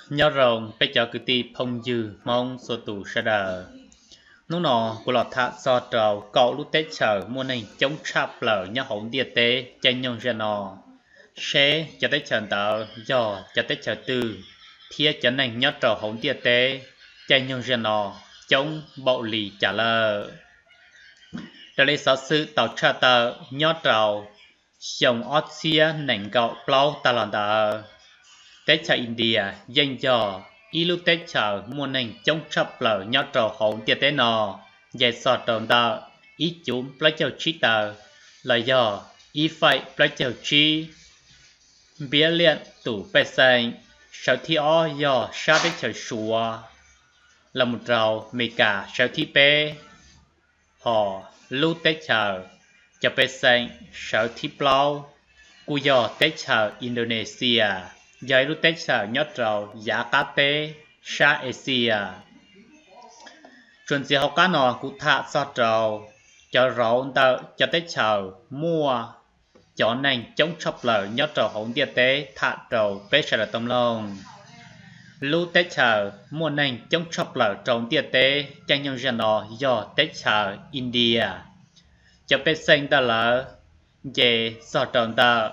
Nyob zoo peb cov kwv tij phooj ywg Hmoob txhua tus sawv daws. Hnub no kuv los tham txog rau kaum lub teb chaws muaj neeg coob tshaj plaws nyob hauv ntiaj teb caij nyoog zaum no, seb cov teb chaws ntawd yog cov teb chaws twg, thiab cov neeg nyob rau hauv ntiaj teb caij nyoog zaum no coob npaum li cas lawm. Raws li xov xwm tau tshaj tawm, nyob rau xyoo ob txhiab nees nkaum plaub tag los ntawd, teb chaws India yeej yog ib lub teb chaws muaj neeg coob tshaj plaws nyob rau hauv ntiaj teb no, nce txog rau ntawm ib cuv plaub caug tsib tawm, los yog ib feem plaub caug tsib billion tus pej xeem. Sawv thib ob yog sab teb chaws Suav, los mus rau Amelikas sawv thib peb, hos lub teb chaws cov pej xeem sawv thib plaub kuj yog teb chaws Indonesia, yog ib lub teb chaws nyob rau yav qab teb sab Asia. Txuas ntxiv hauv qab no kuv tham txog rau cov rauv ntawm cov teb chaws muaj cov neeg coob tshaj plaws nyob rau hauv ntiaj teb tham rau peb sawv daws tau mloog. Lub teb chaws muaj neeg coob tshaj plaws rau ntiaj teb caij nyoog zaum no yog teb chaws India. Cov pej xeem ntawm lawv nce txog rau ntawm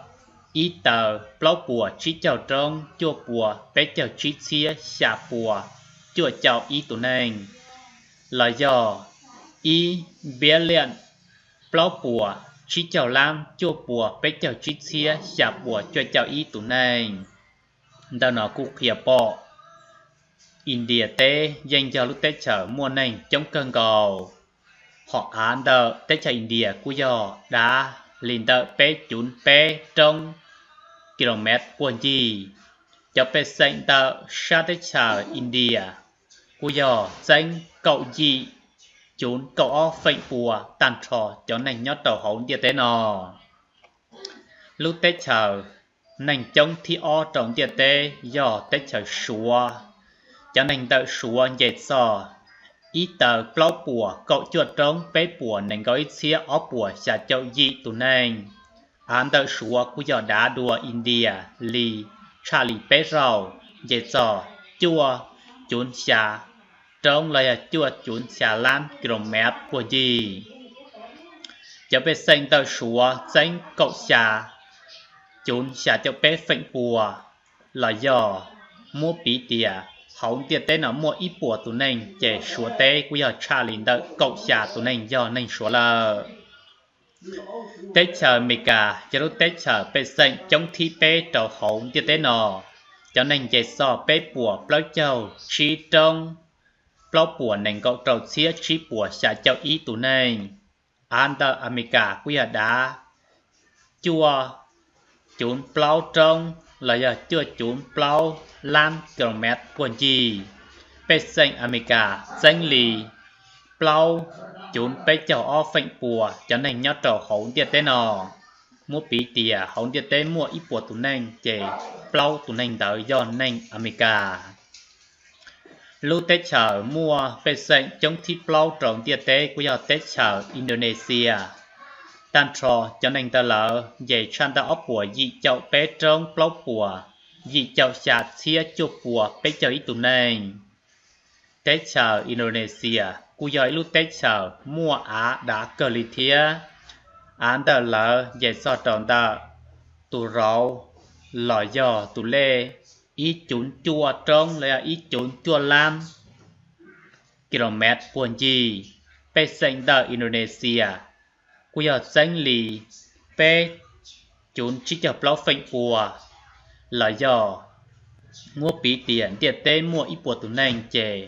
ib tawm plaub puas tsib caug roob cuaj puas peb caug tsib txhiab xya puas cuaj caum ib tus neeg, los yog ib billion plaub puas tsib caug lab cuaj puas peb caug tsib txhiab xya puas cuaj caum ib tus neeg. Ntawm no kuj qhia pom India teb yeej yog lub teb chaws muaj neeg coob kawg nkaus. Hos av ntawm teb chaws India kuj yog dav li ntawm peb cuv peb roob kilomev puag ncig. Cov pej xeem ntawm sab teb chaws India kuj yog txeeb kaum yim cuv kaum ob feem pua tag nrho cov neeg nyob rau hauv ntiaj teb no. Lub teb chaws neeg coob thib ob rau ntiaj teb yog teb chaws Suav. Cov neeg ntawm Suav nce txog ib tawm plaub puas kaum cuaj roob peb puas nees nkaum ib txhiab ob puas xya caum yim tus neeg. Av ntawm Suav kuj yog dav dua India li tshaj li peb zaug, nce txog cuaj cuv xya roob los yog cuaj cuv xya lab kilomev puag ncig. Cov pej xeem ntawm Suav txeeb kaum xya cuv xya caum peb feem pua, los yog muab piv tias hauv ntiaj teb no muaj ib puas tus neeg ces Suav teb kuj yog tshaj li ntawm kaum xya tus neeg yog neeg Suav lawm. Teb chaws Amelikas yog lub teb chaws pej xeem coob thib peb rau hauv ntiaj teb no. Cov neeg nce txog peb puas plaub caug tsib roob plaub puas nees nkaum rau txhiab tsib puas xya caum ib tus neeg. Av ntawm Amelikas kuj yog dav cuaj cuv plaub roob los yog cuaj cuv plaub lab kilomev puag ncig. Pej xeem Amelikas txeeb li plaub cuv peb caug ob feem pua cov neeg nyob rau hauv ntiaj teb no. Muab piv tias hauv ntiaj teb muaj ib puas tus neeg ces plaub tus neeg ntawd yog neeg Amelikas. Lub teb chaws muaj pej xeem coob thib plaub rau ntiaj teb kuj yog teb chaws Indonesia. Tag nrho cov neeg ntawm lawv nce tshaj ntawm ob puas yim caum peb roob plaub puas yim caum xya txhiab cuaj puas peb caug ib tus neeg. Teb chaws Indonesia kuj yog ib lub teb chaws muaj av dav kawg li thiab. Av ntawm lawv nce txog rau ntawm tus rauv los yog tus lej ib cuv cuaj roob los yog ib cuv cuaj lab kilomev puag ncig. Pej xeem ntawm Indonesia kuj yog txeeb li peb cuv tsib caug plaub feem pua, los yog muab piv tias ntiaj teb muaj ib puas tus neeg ces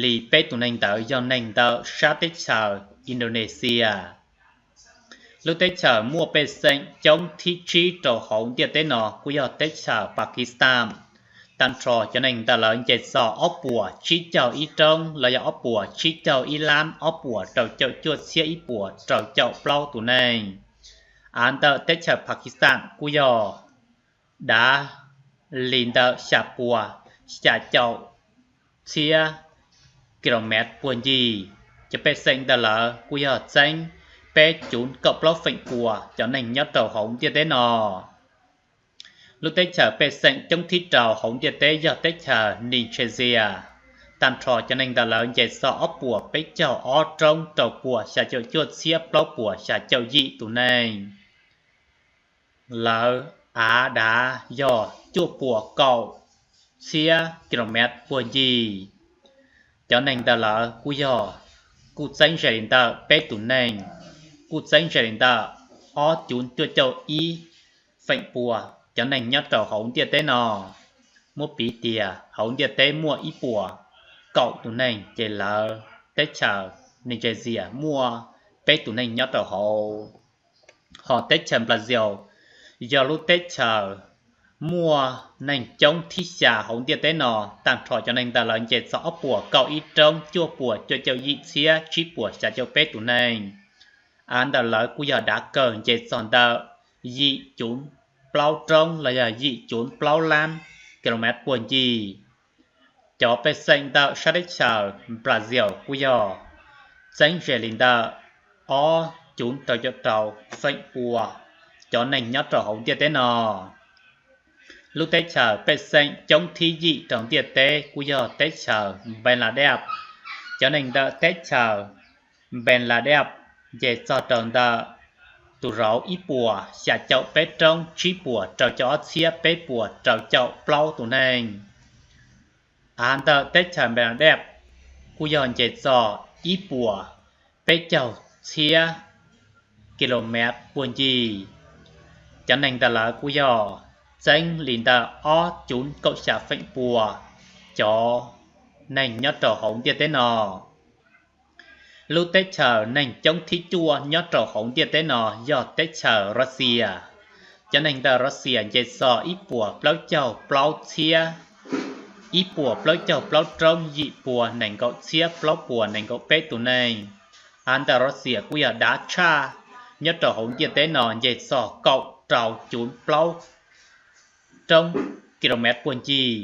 li peb tus neeg ntawd yog neeg ntawm sab teb chaws Indonesia. Lub teb chaws muaj pej xeem coob thib tsib rau hauv ntiaj teb no kuj yog teb chaws Pakistan. Tag nrho cov neeg ntawm lawv nce txog ob puas tsib caug ib roob los yog ob puas tsib caug ib lab ob puas rau caum cuaj txhiab ib puas rau caum plaub tus neeg. Av ntawm teb chaws Pakistan kuj yog dav li ntawm xya puas xya caum txhiab kilomev puag ncig. Cov pej xeem ntawm lawv kuj yog txeeb peb cuv kaum plaub feem pua cov neeg nyob rau hauv ntiaj teb no. Lub teb chaws pej xeem coob thib rau hauv ntiaj teb yog teb chaws Nigeria. Tag nrho cov neeg ntawm lawv nce txog ob puas peb caug ob roob rau puas xya caum cuaj txhiab plaub puas xya caum yim tus neeg. Lawv av dav yog cuaj puas kaum txhiab kilomev puag ncig. Cov neeg ntawm lawv kuj yog, kuj txeeb ze li ntawm peb tus neeg, kuj txeeb ze li ntawm ob cuv cuaj caum ib feem pua cov neeg nyob rau hauv ntiaj teb no. Muab piv tias hauv ntiaj teb muaj ib puas kaum tus neeg ces lawv teb chaws Nigeria muaj peb tus neeg nyob rau hauv. Hos teb chaws Brazil yog lub teb chaws muaj neeg coob thib xya hauv ntiaj teb no. Tag nrho cov neeg ntawm lawv nce txog ob puas kaum ib roob cuaj puas cuaj caum yim txhiab tsib puas xya caum peb tus neeg. Av ntawm lawv kuj yog dav kawg nce txog ntawm yim cuv plaub roob los yog yim cuv plaub lab kilomev puag ncig. Cov pej xeem ntawm sab teb chaws Brazil kuj yog txeeb ze li ntawm ob cuv rau caum rau feem pua cov neeg nyob rau hauv ntiaj teb no. Lub teb chaws pej xeem coob thib yim rau ntiaj teb kuj yog teb chaws Bangladesh. Cov neeg ntawm teb chaws Bangladesh nce txog rau ntawm tus rauv ib puas xya caum peb roob tsib puas rau caum ob txhiab peb puas rau caum plaub tus neeg. Av ntawm teb chaws Bangladesh kuj yog nce txog ib puas peb caug txhiab kilomev puag ncig. Cov neeg ntawm lawv kuj yog txeeb li ntawm ob cuv kaum xya feem pua cov neeg nyob rau hauv ntiaj teb no. Lub teb chaws neeg coob thib cuaj nyob rau hauv ntiaj teb no yog teb chaws Russia. Cov neeg ntawm Russia nce txog ib puas plaub caug plaub txhiab ib puas plaub caug plaub roob yim puas nees nkaum txhiab plaub puas nees nkaum peb tus neeg. Av ntawm Russia kuj yog dav tshaj nyob rau hauv ntiaj teb no, nce txog kaum rau cuv plaub roob kilomev puag ncig.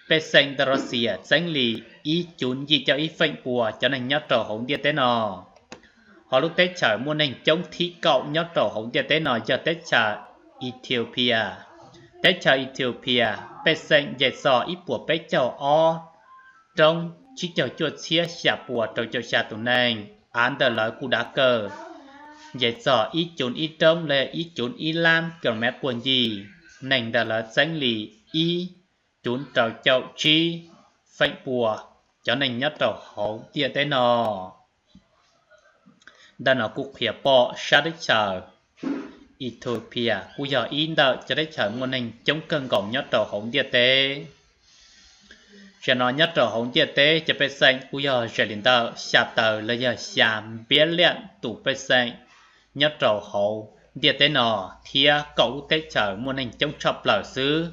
Pej xeem ntawm Russia txeeb li ib cuv yim caum ib feem pua cov neeg nyob rau hauv ntiaj teb no. Hos lub teb chaws muaj neeg coob thib kaum nyob rau hauv ntiaj teb no yog teb chaws Ethiopia. Teb chaws Ethiopia pej xeem nce txog ib puas peb caug ob roob tsib caug cuaj txhiab xya puas rau caum xya tus neeg. Av ntawm lawv kuj dav kawg, nce txog ib cuv ib roob los yog ib cuv ib lab kilomev puag ncig. Neeg ntawm lawv txeeb li ib cuv rau caum tsib feem pua cov neeg nyob rau hauv ntiaj teb no. Ntawm no kuj qhia pom sab teb chaws Ethiopia kuj yog ib ntawm cov teb chaws muaj neeg coob kawg nkaus nyob rau hauv ntiaj teb. Tam sim no nyob rau hauv ntiaj teb cov pej xeem kuj yog ze li ntawm xya taw los yog xya npiab liaj tus pej xeem nyob rau hauv ntiaj teb no, thiab kaum lub teb chaws muaj neeg coob tshaj plaws xwb,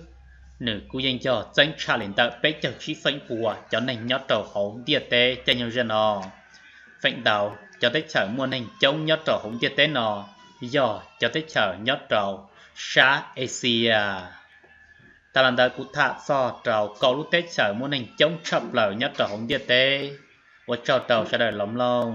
nws kuj yeej yog txeeb tshaj li ntawm peb caug tsib feem pua cov neeg nyob rau hauv ntiaj teb caij nyoog zaj no. Feem ntau cov teb chaws muaj neeg coob nyob rau hauv ntiaj teb no yog cov teb chaws nyob rau sab Asia. Tas los ntawd kuv tham txog rau kaum lub teb chaws muaj neeg coob tshaj plaws nyob rau hauv ntiaj teb. Ua tsaug rau sawv daws los mloog.